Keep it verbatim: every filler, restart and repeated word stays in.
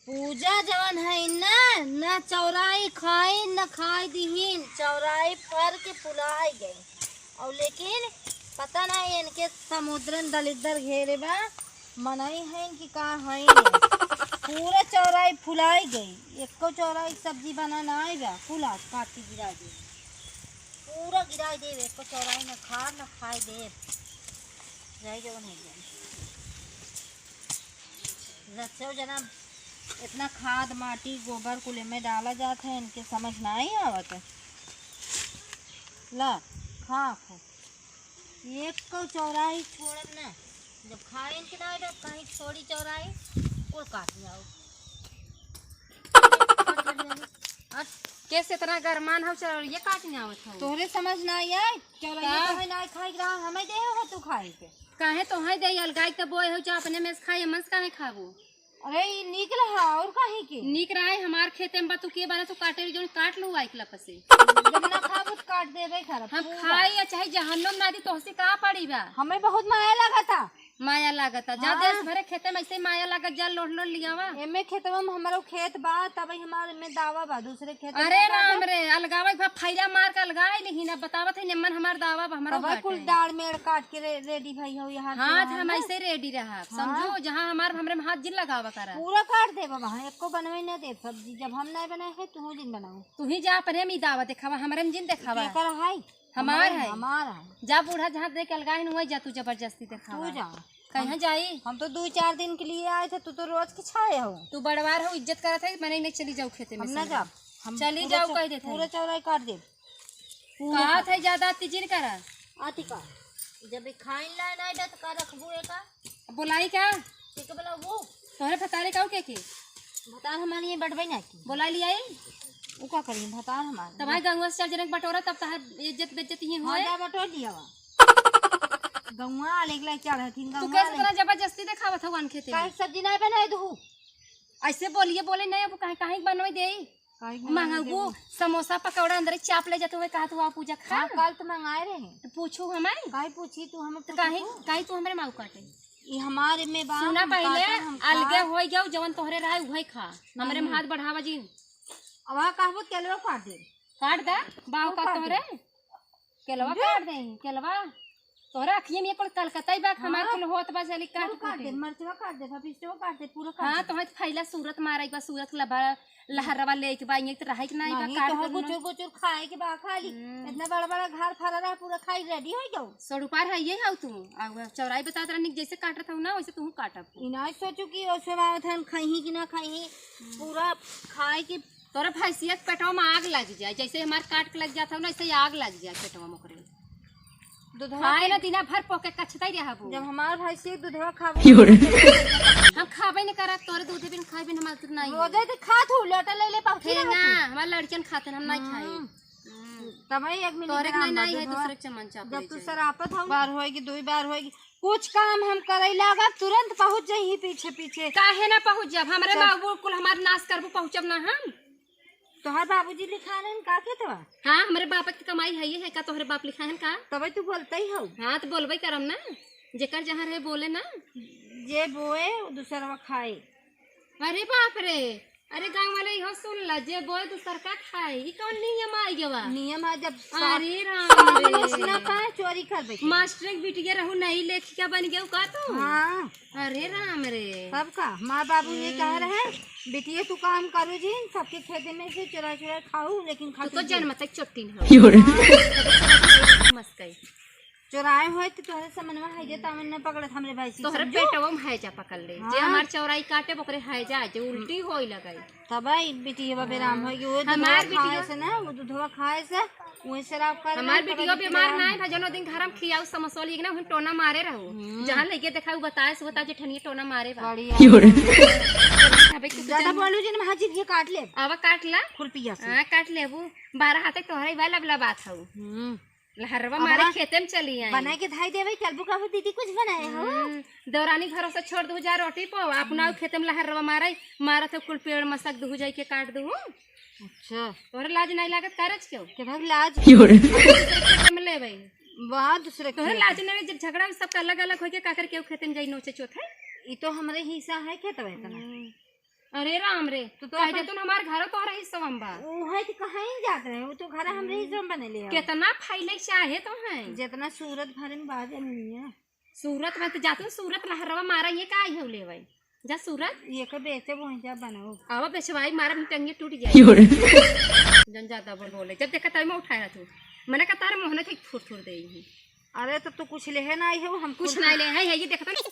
पूजा जवन है ना, ना चौराई खाइन, ना खाए दिहिन, चौराई फर के फुलाए गए। और लेकिन पता नहीं इनके समुद्रन दलिद्दर घेरे बा, मनई हैं कि का हैं। पूरा चौराई फुलाए गई, एको चौराई सब्जी बना ना आए बा, कुल आज काट के गिरा दे, पूरा गिरा दे, एको चौराई ना खा ना खाए दे, जाए जवन है जाए। रचो जना इतना खाद, माटी, गोबर कुल एमे डाला जात है, इनके समझ नाहीं आवत है। ला, खा, खा। एक को चौराई छोड़ब ना, जब खाए इनके ना, जब कहीं छोड़ी चौराई, कुल काट जाओ। हट, कैसे इतना गरमान हो, चलो, ये काट नहीं आवत हो। तोहरे समझ ना आई, चौराई का? तो है ना खाए के रहा, हमें दे हो तू खाए के। काहे तो है दे, अलगाई के बोए हो, जो अपने में से खाए, मन से काहे खाबो? अरे, ई नीक रहा, और काहे के? नीक रहा है, हमार खेते में बा, तू के बना, तू काटे रही, जौन काट लू, आई के लपसे। जब ना खाबो, तो काट देबे करब, हम तू खाई या चाहे जहन्नुम ना दी, तोहसे का पड़ी बा? हमें बहुत माया लागता। माया लागता, जा हाँ। देश भरे खेते में ऐसे ही माया लागत, जा लोट लोट लियावा। एमे खेतवा में हमारो खेत बा, तब ही हमार एमे दावा बा, दूसरे खेत में अरे बा, राम रे, अलगावा के भाव फैला मार के अलगाई लिही ना, बतावत है निम्मन हमार दावा बा, हमारो तब ही बाटे। कुल डाड़ मेड़ काट के रे-, रेडी भई हो यहाँ से हाँ, वहाँ हम ना। ऐसे रेडी रहा, हाँ। समझो, जहाँ हमार, हमरे में हाथ जिन लगावा करा। पूरा काट देबा वहाँ, एको बनवे ना देब सब्जी, जब हम नहीं बनाए है, तू जिन बनाओ। तू ही जा अपने में दावा देखावा, हमरे में जिन देखावा। केकर है? हमार हमार, है। हमार है। जा बूढ़ा जहाँ देख के अलगाहिन हुआ, जा तू जबरदस्ती देखावा। तू जा। कहाँ हम, जाई? हम तो दो चार दिन के लिए आए थे, तू तो रोज के छाए हो। तू बड़वार हो, इज्जत करत है, मने नहीं चली जाऊ खेते में हम ना से। जाब। हम चली पूरा जाऊ चौ-, कह देत है। पूरा चौराई काट देब। पूरा कहा काट। थे ज्यादा अति जिन करा। अति का? जब ई खाइन ला ना दे तो का रखबू एका? बोलाई का? के के बोलाबू? तोहरे भतारे का के के? भतार हमारे ये बटबे ना की। बोला लिया आई? उ का करी भतार हमारे? तब आई गंगवा से चार जनक बटोरा, तब तहार इज्जत बेइज्जत ही हाँ, होए। जा बटोर लिया वा। गंगवा लेके लाई चढ़ हथिन, तू गंगवा कैसे ले। इतना जबरदस्ती देखावत हो वन खेते काहे में? सब्जी नहीं बनाए दू? ऐसे बोलिए बोले नहीं, अब काहे, काहे बनवे दे? काहे के मंगाऊ बनाए दू? समोसा पकौड़ा अंदर चाप ले जाते हुए कहा तू आ पूजा खा। हाँ, कल तो मंगाए रहे। तो पूछू हमें? काहे पूछी तू हमें तो पूछी काहे, तू? काहे तू हमरे माऊ काटे? ई हमारे में बा, सुना हम पहले, काटब, हम अलगे खाब। होई जाऊ, जवन तोहरे रहे उहे खा। हमरे में नहीं। हाथ बढ़ावा जिन। अब आ कहबो केलवा काट दे। काट दे, बाव तू का काट दे। तोहरे? केलवा दे। काट दे, केलवा। तोहरे अखिए में कुल कलकत्ता ही बा, हमार हाँ। कुल होत बा, चली काट कुल काट दे, कूट। मरचवा काट दे, भपिष्टवा काट दे, पूरा काट हाँ, दे। तोहरे फैला सूरत मारे के बा, सूरत लबा लहरवा लेके बा, ये तो रहे के नाहीं बा, नहीं, काट तोहर करू ना। गुचुर गुचुर खाए के बा खाली। हम्म। इतना बड़ा बड़ा घर फरा रहा, पूरा खाई रेडी हो जाओ। सौ रुपया है ये हाउ तू। आ चौराई बतावत रहनी, जैसे काटत हऊ ना, वैसे तू काटब। ई ना सोचू कि ओसे आवत हन, खइही कि ना खइही, पूरा खाए के। तोरा भैंसिया के पेटवा में आग लग जाए, जैसे हमार काट के लग जात हऊ ना, ऐसे ही आग लग जाए पेटवा में ओकरे। दूधवा खाए के ना, दिना भर पोके कछताई रहबू। जब हमार भैंसिया के दूधवा खाबू। हम खाबे नहीं करत, तोरे दूध बिन खाए बिन हमार दूध नहीं। रोजे तो खात हूँ, लोटा ले ले पहुँची फिर ना ना, तू। हमार लड़कियन खाते, हम नहीं खाए। हम्म। हम्म। तब ही एक मिनट तोरे के आराम नहीं, बा, नहीं है, दूधवा। दूसरे के चमन चाप जब ले तू जाए। सरापत हो, बार होएगी, दो बार होएगी, कुछ काम हम करे लागब, तुरंत पहुँच जाई पीछे पीछे। काहे ना पहुँच जाब? हमरे चल। बाबू कुल हमार नाश करबू, पहुँचब ना हम। तोहर बाबूजी लिखाए रहन का खेतवा? हाँ, हमरे बाप के कमाई है, ये है का तोहरे बाप लिखाए हन का? तबे तू बोलते ही हो। हाँ, तो बोलबे करम ना, जेकर जहाँ रहे बोले ना। जे बोए, वो दूसरवा खाए। अरे बाप रे, अरे गाँव वाले इहो सुन ला, जे बोए दूसर का खाए, ई कौन नियम आ गवा? नियम है जब अरे राम सामने रे। से ना पाए, चोरी करबे के। मास्टर के बिटिया रहू, नई लेखिका बन गयो का तू? हाँ। अरे राम रे। तब का? माँ बाबू ये कह रहे, "बिटिया तू काम करू जी, सबके खेते में से चुरा चुरा खाऊ, लेकिन तू खाती तो जी।" जन्म तक चोट्टी न हो। मस्कई। चोराए होए तो तोहरे समनवा है जे तावन न पकड़त हमरे भैंसी तोहरे समझो। पेटवा में हैजा पकड़ ले। हाँ। जे हमार चौराई काटे ओकरे हैजा, जे उल्टी होई लगाई। तब ई बिटिया बेराम होई कि वो हमार दूधवा खाए बिटिया से ना, वो दूधवा खाए से, वो शराब का हमार ना, बिटिया तब बीमार बेराम ना है, भजनो दिन घर हम खियाऊ समसोली ना, हम टोना मारे रहो। हम्म। जहाँ लइके देखा, वो बताए से होता जे ठनिया टोना मारे बा। बढ़िया। अबे तू ज्यादा जान बोलू जिन, महाजी ये काट ले। आवा काट ला। खुरपिया से। हाँ, काट लेबू। बारह हाथे तोहरे बा, लब लबात हऊ। हम्म। लहरवा अब मारे हाँ, खेते में चली आई। बना के धाई देवे, चलबू कहू दीदी कुछ बनाए हो? हम्म, देवरानी भरोसा छोड़ दू जा रोटी पो, अपना हम्म। खेते में लहरवा मारे, मारत हो कुल पेड़ मसक दू जाई के काट दू। अच्छा। तोहरे लाज नहीं लागत का रच क्यों? के भाग लाज? खेते में ले भाई। वाह, दूसरे तोहरे खेत। लाज नहीं, जब झगड़ा सब अलग अलग होके काकर केहू खेते में जाई नोचे चोथे? ई तो हमरे हिस्सा है खेतवा इतना। हम्म। अरे राम रे, तो, तो कह अपन दे तू हमार घर तोहरे हिस्सा में बा। वो है तो कहाँ ही जात रहे, वो तो घर हमरे हिस्सा में बने ले आओ। कितना फैले चाहे तो है। जितना सूरत भरे में बाजे नहीं है। सूरत में तो जातू, सूरत लहरवा मारा, ये का आई हो लेवे? जा सूरत। ये का बेचे वो जा बनाओ। आवा बेचवाई, मारा में टंगे टूट जाए। यो रे। जन ज्यादा बोल बोले, जब देखा तब मैं उठाया तू। मने का तारे मोहना के थुर थुर दे ही। अरे तो तू कुछ लेहे ना आई हो, हम कुछ कुछ ना ले है, है ये देखा तो।